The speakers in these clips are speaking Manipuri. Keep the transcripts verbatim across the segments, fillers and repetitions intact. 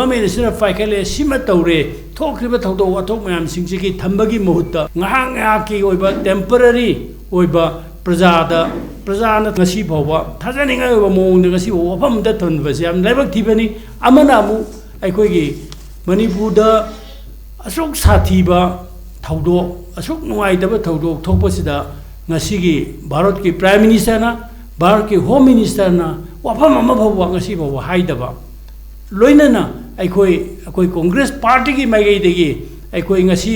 ꯒꯣꯔꯃꯦꯟ ꯑꯁꯤꯅ ꯄꯥꯏꯈꯠꯂꯦ, ꯁꯤꯃ ꯇꯧꯔꯦ, ꯊꯣꯛꯈ꯭ꯔꯤꯕ ꯊꯧꯗꯣꯛ ꯋꯥꯊꯣꯛ ꯃꯌꯥꯝꯁꯤꯡꯁꯤꯒꯤ ꯊꯝꯕꯒꯤ ꯃꯍꯨꯠꯇ ꯉꯥꯏꯍꯥꯛ ꯉꯥꯏꯍꯥꯛꯀꯤ ꯑꯣꯏꯕ temporary ꯑꯣꯏꯕ ꯄ꯭ꯔꯖꯥꯗ, ꯄ꯭ꯔꯖꯥꯅ ꯉꯁꯤ ꯐꯥꯎꯕ ꯊꯥꯖꯅꯤꯡꯉꯥꯏ ꯑꯣꯏꯕ ꯃꯑꯣꯡꯗ ꯉꯁꯤ ꯐꯥꯎꯕ ꯋꯥꯐꯝ ꯑꯃꯇ ꯊꯝꯕꯁꯦ ꯌꯥꯝ ꯂꯥꯏꯕꯛ ꯊꯤꯕꯅꯤ꯫ ꯑꯃꯅ ꯑꯃꯨꯛ ꯑꯩꯈꯣꯏꯒꯤ ꯃꯅꯤꯄꯨꯔꯗ ꯑꯁꯨꯛ ꯁꯥꯊꯤꯕ ꯊꯧꯗꯣꯛ, ꯑꯁꯨꯛ ꯅꯨꯡꯉꯥꯏꯇꯕ ꯊꯧꯗꯣꯛ ꯊꯣꯛꯄꯁꯤꯗ ꯉꯁꯤꯒꯤ ꯚꯥꯔꯠꯀꯤ Prime Ministerꯅ, ꯚꯥꯔꯠꯀꯤ Home Ministerꯅ ꯋꯥꯐꯝ ꯑꯃ ꯐꯥꯎꯕ ꯉꯁꯤ ꯐꯥꯎꯕ ꯍꯥꯏꯗꯕ, ꯂꯣꯏꯅꯅ ꯑꯩꯈꯣꯏ, ꯑꯩꯈꯣꯏ ꯀꯣꯡꯒ꯭ꯔꯦꯁ ꯄꯥꯔꯇꯤꯒꯤ ꯃꯥꯏꯀꯩꯗꯒꯤ ꯑꯩꯈꯣꯏ ꯉꯁꯤ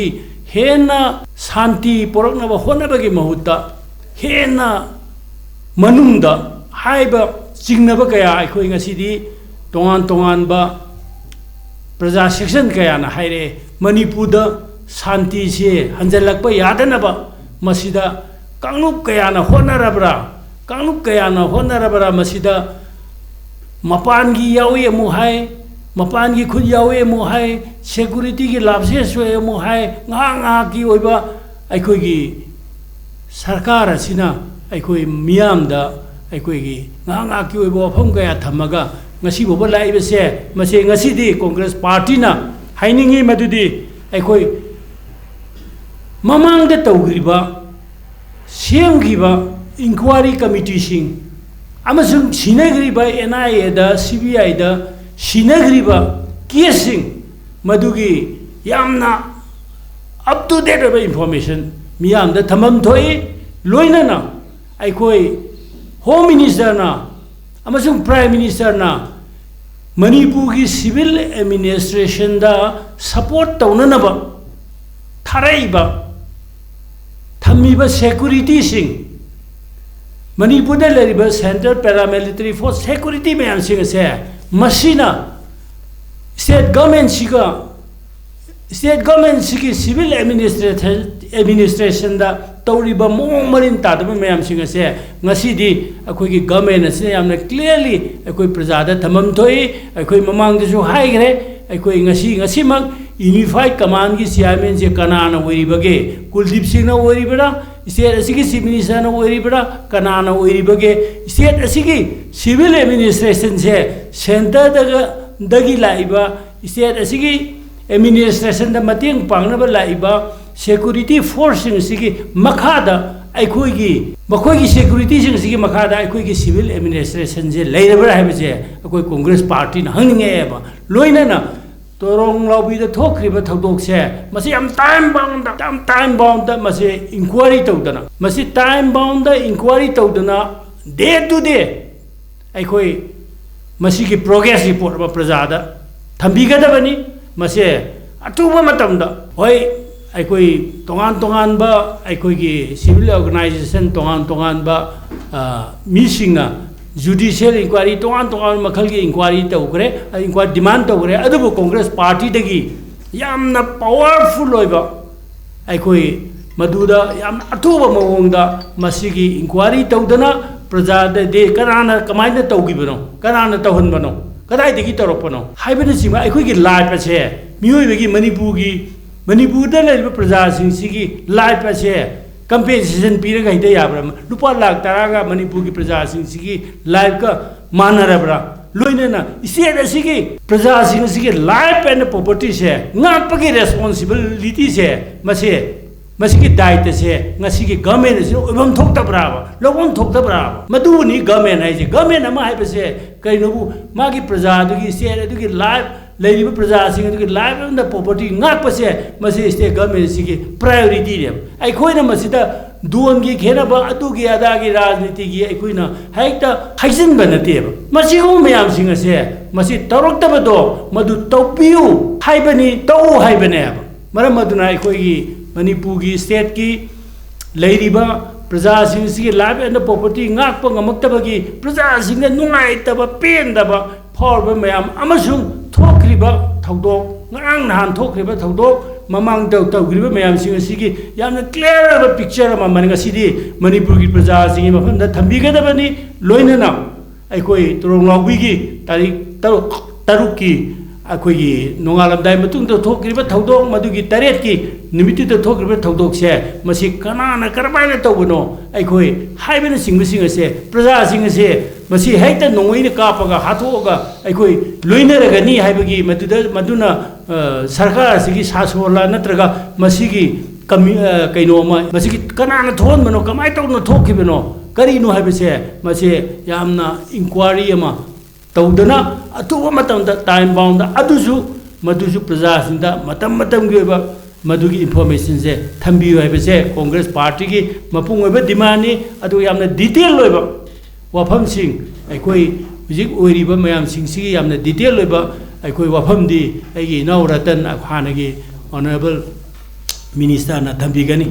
ꯍꯦꯟꯅ ꯁꯥꯟꯇꯤ ꯄꯨꯔꯛꯅꯕ ꯍꯣꯠꯅꯕꯒꯤ ꯃꯍꯨꯠꯇ ꯍꯦꯟꯅ ꯃꯅꯨꯡꯗ ꯍꯥꯏꯕ ꯆꯤꯡꯅꯕ ꯀꯌꯥ ꯑꯩꯈꯣꯏ ꯉꯁꯤꯗꯤ ꯇꯣꯉꯥꯟ ꯇꯣꯉꯥꯟꯕ ꯄ꯭ꯔꯖꯥ section ꯀꯌꯥꯅ ꯍꯥꯏꯔꯛꯑꯦ꯫ ꯃꯅꯤꯄꯨꯔꯗ ꯁꯥꯟꯇꯤꯁꯦ ꯍꯟꯖꯜꯂꯛꯄ ꯌꯥꯗꯅꯕ ꯃꯁꯤꯗ ꯀꯥꯡꯂꯨꯞ ꯀꯌꯥꯅ ꯍꯣꯠꯅꯔꯕ꯭ꯔꯥ? ꯀꯥꯡꯂꯨꯞ ꯀꯌꯥꯅ ꯍꯣꯠꯅꯔꯕ꯭ꯔꯥ? ꯃꯁꯤꯗ ꯃꯄꯥꯟꯒꯤ ꯌꯥꯎꯏ ꯑꯃꯨꯛ ꯍꯥꯏ, ꯃꯄꯥꯟꯒꯤ ꯈꯨꯠ ꯌꯥꯎꯏ ꯑꯃꯨꯛ ꯍꯥꯏ, securityꯒꯤ lapses ꯊꯣꯛꯑꯦ ꯑꯃꯨꯛ ꯍꯥꯏ, ꯉꯥꯏꯍꯥꯛ ꯉꯥꯏꯍꯥꯛꯀꯤ ꯑꯣꯏꯕ ꯑꯩꯈꯣꯏꯒꯤ ꯁꯔꯀꯥꯔ ꯑꯁꯤꯅ ꯑꯩꯈꯣꯏ ꯃꯤꯌꯥꯝꯗ ꯑꯩꯈꯣꯏꯒꯤ ꯉꯥꯏꯍꯥꯛ ꯉꯥꯏꯍꯥꯛꯀꯤ ꯑꯣꯏꯕ ꯋꯥꯐꯝ ꯀꯌꯥ ꯊꯝꯃꯒ ꯉꯁꯤ ꯐꯥꯎꯕ ꯂꯥꯛꯏꯕꯁꯦ, ꯃꯁꯤ ꯉꯁꯤꯗꯤ ꯀꯣꯡꯒ꯭ꯔꯦꯁ ꯄꯥꯔꯇꯤꯅ ꯍꯥꯏꯅꯤꯡꯉꯤ ꯃꯗꯨꯗꯤ ꯑꯩꯈꯣꯏ ꯃꯃꯥꯡꯗ ꯇꯧꯈꯤꯕ, ꯁꯦꯝꯈꯤꯕ inquiry committeeꯁꯤꯡ ꯑꯃꯁꯨꯡ ꯁꯤꯟꯅꯈ꯭ꯔꯤꯕ NIAꯗ, CBIꯗ ꯁꯤꯟꯅꯈ꯭ꯔꯤꯕ caseꯁꯤꯡ ꯃꯗꯨꯒꯤ ꯌꯥꯝꯅ up to date ꯑꯣꯏꯕ information ꯃꯤꯌꯥꯝꯗ ꯊꯝꯐꯝ ꯊꯣꯛꯏ꯫ ꯂꯣꯏꯅꯅ ꯑꯩꯈꯣꯏ Home Ministerꯅ ꯑꯃꯁꯨꯡ Prime Ministerꯅ ꯃꯅꯤꯄꯨꯔꯒꯤ civil administrationꯗ support ꯇꯧꯅꯅꯕ ꯊꯥꯔꯛꯏꯕ, ꯊꯝꯃꯤꯕ securityꯁꯤꯡ, ꯃꯅꯤꯄꯨꯔꯗ ꯂꯩꯔꯤꯕ Central Paramilitary Force security ꯃꯌꯥꯝꯁꯤꯡ ꯑꯁꯦ ꯃꯁꯤꯅ state governmentꯁꯤꯒ, state governmentꯁꯤꯒꯤ civil administration, administrationꯗ ꯇꯧꯔꯤꯕ ꯃꯑꯣꯡ ꯃꯔꯤꯟ ꯇꯥꯗꯕ ꯃꯌꯥꯝꯁꯤꯡ ꯑꯁꯦ ꯉꯁꯤꯗꯤ ꯑꯩꯈꯣꯏꯒꯤ government ꯑꯁꯤꯅ ꯌꯥꯝꯅ clearly ꯑꯩꯈꯣꯏ ꯄ꯭ꯔꯖꯥꯗ ꯊꯝꯐꯝ ꯊꯣꯛꯏ꯫ ꯑꯩꯈꯣꯏ ꯃꯃꯥꯡꯗꯁꯨ ꯍꯥꯏꯈ꯭ꯔꯦ, ꯑꯩꯈꯣꯏ ꯉꯁꯤ, ꯉꯁꯤꯃꯛ Unified Commandꯒꯤ chairmanꯁꯦ ꯀꯅꯥꯅ ꯑꯣꯏꯔꯤꯕꯒꯦ? ꯀꯨꯜꯗꯤꯞ ꯁꯤꯡꯅ ꯑꯣꯏꯔꯤꯕ꯭ꯔꯥ? State ꯑꯁꯤꯒꯤ Chief Ministerꯅ ꯑꯣꯏꯔꯤꯕ꯭ꯔꯥ? ꯀꯅꯥꯅ ꯑꯣꯏꯔꯤꯕꯒꯦ? State ꯑꯁꯤꯒꯤ civil administrationꯁꯦ centreꯗꯒ ꯗꯒꯤ ꯂꯥꯛꯏꯕ, state ꯑꯁꯤꯒꯤ administrationꯗ ꯃꯇꯦꯡ ꯄꯥꯡꯅꯕ ꯂꯥꯛꯏꯕ security forceꯁꯤꯡ ꯑꯁꯤꯒꯤ ꯃꯈꯥꯗ ꯑꯩꯈꯣꯏꯒꯤ, ꯃꯈꯣꯏꯒꯤ securityꯁꯤꯡ ꯑꯁꯤꯒꯤ ꯃꯈꯥꯗ ꯑꯩꯈꯣꯏꯒꯤ civil administrationꯁꯦ ꯂꯩꯔꯕ꯭ꯔꯥ ꯍꯥꯏꯕꯁꯦ ꯑꯩꯈꯣꯏ Congress partyꯅ ꯍꯪꯅꯤꯡꯉꯛꯑꯦꯕ꯫ ꯂꯣꯏꯅꯅ ꯇꯣꯔꯣꯡ ꯂꯥꯎꯕꯤꯗ ꯊꯣꯛꯈ꯭ꯔꯤꯕ ꯊꯧꯗꯣꯛꯁꯦ, ꯃꯁꯤ ꯌꯥꯝ time boundꯗ, ꯌꯥꯝ time boundꯗ ꯃꯁꯤ inquiry ꯇꯧꯗꯅ, ꯃꯁꯤ time boundꯗ inquiry ꯇꯧꯗꯅ, day to day ꯑꯩꯈꯣꯏ ꯃꯁꯤꯒꯤ progress report ꯑꯃ ꯄ꯭ꯔꯖꯥꯗ ꯊꯝꯕꯤꯒꯗꯕꯅꯤ꯫ ꯃꯁꯦ ꯑꯊꯨꯕ ꯃꯇꯝꯗ, ꯍꯣꯏ, ꯑꯩꯈꯣꯏ ꯇꯣꯉꯥꯟ ꯇꯣꯉꯥꯟꯕ ꯑꯩꯈꯣꯏꯒꯤ civil organisation, ꯇꯣꯉꯥꯟ ꯇꯣꯉꯥꯟꯕ, ꯑ, ꯃꯤꯁꯤꯡꯅ judicial inquiry, ꯇꯣꯉꯥꯟ ꯇꯣꯉꯥꯟꯕ ꯃꯈꯜꯒꯤ inquiry ꯇꯧꯈ꯭ꯔꯦ, inquiry demand ꯇꯧꯈ꯭ꯔꯦ꯫ ꯑꯗꯨꯕꯨ Congress partyꯗꯒꯤ ꯌꯥꯝꯅ powerful ꯑꯣꯏꯕ ꯑꯩꯈꯣꯏ ꯃꯗꯨꯗ ꯌꯥꯝꯅ ꯑꯊꯨꯕ ꯃꯑꯣꯡꯗ ꯃꯁꯤꯒꯤ inquiry ꯇꯧꯗꯅ, ꯄ꯭ꯔꯖꯥꯗꯗꯤ ꯀꯅꯥꯅ ꯀꯃꯥꯏꯅ ꯇꯧꯈꯤꯕꯅꯣ, ꯀꯅꯥꯅ ꯇꯧꯍꯟꯕꯅꯣ, ꯀꯗꯥꯏꯗꯒꯤ ꯇꯧꯔꯛꯄꯅꯣ ꯍꯥꯏꯕꯅꯆꯤꯡꯕ ꯑꯩꯈꯣꯏꯒꯤ life ꯑꯁꯦ, ꯃꯤꯑꯣꯏꯕꯒꯤ, ꯃꯅꯤꯄꯨꯔꯒꯤ, ꯃꯅꯤꯄꯨꯔꯗ ꯂꯩꯔꯤꯕ ꯄ꯭ꯔꯖꯥꯁꯤꯡꯁꯤꯒꯤ life ꯑꯁꯦ compensation ꯄꯤꯔꯒ ꯍꯦꯛꯇ ꯌꯥꯕ꯭ꯔꯥ? ꯂꯨꯄꯥ ꯂꯥꯈ ꯇꯔꯥꯒ ꯃꯅꯤꯄꯨꯔꯒꯤ ꯄ꯭ꯔꯖꯥꯁꯤꯡꯁꯤꯒꯤ lifeꯀ ꯃꯥꯟꯅꯔꯕ꯭ꯔꯥ? ꯂꯣꯏꯅꯅ state ꯑꯁꯤꯒꯤ ꯄ꯭ꯔꯖꯥꯁꯤꯡ ꯑꯁꯤꯒꯤ life and propertyꯁꯦ ꯉꯥꯛꯄꯒꯤ responsibilityꯁꯦ ꯃꯁꯦ, ꯃꯁꯤꯒꯤ ꯗꯥꯏꯇꯁꯦ ꯉꯁꯤꯒꯤ government ꯑꯁꯤꯅ ꯑꯣꯏꯐꯝ ꯊꯣꯛꯇꯕ꯭ꯔꯥꯕ, ꯂꯧꯐꯝ ꯊꯣꯛꯇꯕ꯭ꯔꯥꯕ? ꯃꯗꯨꯕꯨꯅꯤ government ꯍꯥꯏꯁꯦ꯫ Government ꯑꯃ ꯍꯥꯏꯕꯁꯦ ꯀꯩꯅꯣꯕꯨ, ꯃꯥꯒꯤ ꯄ꯭ꯔꯖꯥꯗꯨꯒꯤ, state ꯑꯗꯨꯒꯤ life, ꯂꯩꯔꯤꯕ ꯄ꯭ꯔꯖꯥꯁꯤꯡ ꯑꯗꯨꯒꯤ life and property ꯉꯥꯛꯄꯁꯦ ꯃꯁꯤ state government ꯑꯁꯤꯒꯤ priorityꯅꯦꯕ꯫ ꯑꯩꯈꯣꯏꯅ ꯃꯁꯤꯗ ꯗꯣꯟꯒꯤ ꯈꯦꯠꯅꯕ, ꯑꯗꯨꯒꯤ ꯑꯗꯥꯒꯤ ꯔꯥꯖꯅꯤꯇꯤꯒꯤ ꯑꯩꯈꯣꯏꯅ ꯍꯦꯛꯇ ꯍꯥꯏꯖꯤꯟꯕ ꯅꯠꯇꯦꯕ꯫ ꯃꯁꯤꯒꯨꯝꯕ ꯃꯌꯥꯝꯁꯤꯡ ꯑꯁꯦ, ꯃꯁꯤ ꯇꯧꯔꯛꯇꯕꯗꯣ ꯃꯗꯨ ꯇꯧꯕꯤꯌꯨ ꯍꯥꯏꯕꯅꯤ, ꯇꯧ ꯍꯥꯏꯕꯅꯦꯕ꯫ ꯃꯔꯝ ꯑꯗꯨꯅ ꯑꯩꯈꯣꯏꯒꯤ ꯃꯅꯤꯄꯨꯔꯒꯤ stateꯀꯤ ꯂꯩꯔꯤꯕ ꯄ꯭ꯔꯖꯥꯁꯤꯡꯁꯤꯒꯤ life and property ꯉꯥꯛꯄ ꯉꯝꯃꯛꯇꯕꯒꯤ ꯄ꯭ꯔꯖꯥꯁꯤꯡꯗ ꯅꯨꯡꯉꯥꯏꯇꯕ, ꯄꯦꯟꯗꯕ ꯐꯥꯎꯔꯕ ꯃꯌꯥꯝ ꯑꯃꯁꯨꯡ ꯊꯣꯛꯈ꯭ꯔꯤꯕ ꯊꯧꯗꯣꯛ, ꯉꯔꯥꯡ ꯅꯍꯥꯟ ꯊꯣꯛꯈ꯭ꯔꯤꯕ ꯊꯧꯗꯣꯛ, ꯃꯃꯥꯡꯗ ꯇꯧꯈ꯭ꯔꯤꯕ ꯃꯌꯥꯝꯁꯤꯡ ꯑꯁꯤꯒꯤ ꯌꯥꯝꯅ clear ꯑꯣꯏꯕ picture ꯑꯃ ꯃꯅꯤ-, ꯉꯁꯤꯗꯤ ꯃꯅꯤꯄꯨꯔꯒꯤ ꯄ꯭ꯔꯖꯥꯁꯤꯡꯒꯤ ꯃꯐꯝꯗ ꯊꯝꯕꯤꯒꯗꯕꯅꯤ꯫ ꯂꯣꯏꯅꯅ ꯑꯩꯈꯣꯏ ꯇꯣꯔꯣꯡ ꯂꯥꯎꯕꯤꯒꯤ ꯇꯥꯔꯤꯛ ꯇꯔꯨꯛ, ꯇꯔꯨꯛꯀꯤ ꯑꯩꯈꯣꯏꯒꯤ ꯅꯣꯡꯉꯥꯜꯂꯝꯗꯥꯏ ꯃꯇꯨꯡꯗ ꯊꯣꯛꯈ꯭ꯔꯤꯕ ꯊꯧꯗꯣꯛ, ꯃꯗꯨꯒꯤ ꯇꯔꯦꯠꯀꯤ ꯅꯨꯃꯤꯠꯇꯨꯗ ꯊꯣꯛꯈ꯭ꯔꯤꯕ ꯊꯧꯗꯣꯛꯁꯦ, ꯃꯁꯤ ꯀꯅꯥꯅ ꯀꯔꯝꯍꯥꯏꯅ ꯇꯧꯕꯅꯣ, ꯑꯩꯈꯣꯏ ꯍꯥꯏꯕꯅꯆꯤꯡꯕꯁꯤꯡ ꯑꯁꯦ, ꯄ꯭ꯔꯖꯥꯁꯤꯡ ꯑꯁꯦ ꯃꯁꯤ ꯍꯦꯛꯇ ꯅꯣꯡꯃꯩꯅ ꯀꯥꯞꯄꯒ ꯍꯥꯠꯇꯣꯛꯑꯒ ꯑꯩꯈꯣꯏ ꯂꯣꯏꯅꯔꯒꯅꯤ ꯍꯥꯏꯕꯒꯤ ꯃꯗꯨꯗ, ꯃꯗꯨꯅ, ꯑ, ꯁꯔꯀꯥꯔ ꯑꯁꯤꯒꯤ ꯁꯥꯁꯣꯟꯂ ꯅꯠꯇ꯭ꯔꯒ ꯃꯁꯤꯒ ꯀꯝꯃꯤ-, ꯑ, ꯀꯩꯅꯣ ꯑꯃ, ꯃꯁꯤꯒꯤ ꯀꯅꯥꯅ ꯊꯣꯛꯍꯟꯕꯅꯣ, ꯀꯃꯥꯏꯅ ꯇꯧꯗꯅ ꯊꯣꯛꯈꯤꯕꯅꯣ, ꯀꯔꯤꯅꯣ ꯍꯥꯏꯕꯁꯦ, ꯃꯁꯤ ꯌꯥꯝꯅ inquiry ꯑꯃ ꯇꯧꯗꯅ ꯑꯊꯨꯕ ꯃꯇꯝꯗ time bound ꯑꯗꯨꯁꯨ, ꯃꯗꯨꯁꯨ ꯄ꯭ꯔꯖꯥꯁꯤꯡꯗ ꯃꯇꯝ ꯃꯇꯝꯒꯤ ꯑꯣꯏꯕ ꯃꯗꯨꯒꯤ informationꯁꯦ ꯊꯝꯕꯤꯌꯨ ꯍꯥꯏꯕꯁꯦ Congress partyꯒꯤ ꯃꯄꯨꯡ ꯑꯣꯏꯕ demandꯅꯤ꯫ ꯑꯗꯨꯒ ꯌꯥꯝꯅ detail ꯑꯣꯏꯕ ꯋꯥꯐꯝꯁꯤꯡ, ꯑꯩꯈꯣꯏ ꯍꯧꯖꯤꯛ ꯑꯣꯏꯔꯤꯕ ꯃꯌꯥꯝꯁꯤꯡꯁꯤꯒꯤ ꯌꯥꯝꯅ detail ꯑꯣꯏꯕ ꯑꯩꯈꯣꯏ ꯋꯥꯐꯝꯗꯤ ꯑꯩꯒꯤ ꯏꯅꯥꯎ ꯔꯇꯟ, ꯍꯥꯟꯅꯒꯤ honourable ministerꯅ ꯊꯝꯕꯤꯒꯅꯤ꯫